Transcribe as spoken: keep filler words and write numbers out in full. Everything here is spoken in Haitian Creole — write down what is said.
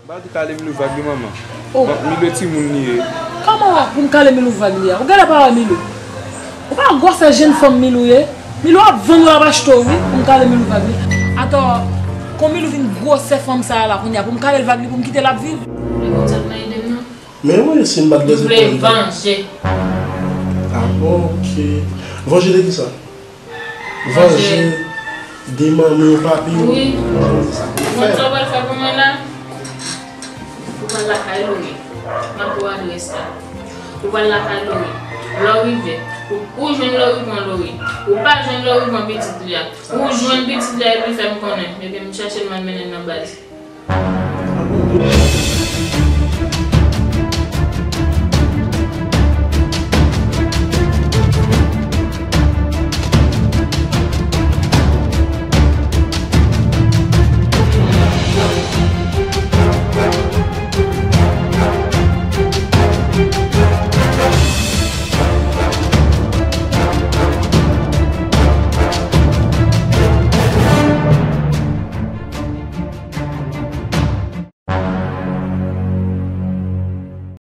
Ba di kale Milou vag li manman. Oh. Bon, Milou e timoun li ye. Kòman w ap pou m kale Milou vag li a? Ou genlè pa wè Milou? Ou pa wè gwosè jenn fanm Milou ye? Milou ap vann ou, l ap achte w wi, pou m kale Milou vag li. Atò, kon Milou vin gwosè fanm sa a la kounye a, pou m kale l vag li, pou m kite l ap viv? Li konn sa k nan ide m nan. Men wi, si m pa t M bezwen vle pran vanje. Ah bon, ok. Vanje de ki sa? Vanje de manmi ou papi ou? Wi. Sa pou Mwen fè. sa w pral fè pou mwen la? Ou pral lakay Lori. M ap ba w adrès la. Ou pral lakay Lori. Lè w rive, ou, ou jwenn Lori, pran Lori. Ou pa jwenn Lori, pran pitit li a. Ou jwenn pitit li a epi fè m konnen. Epi m chèche l, m al mennen l nan baz.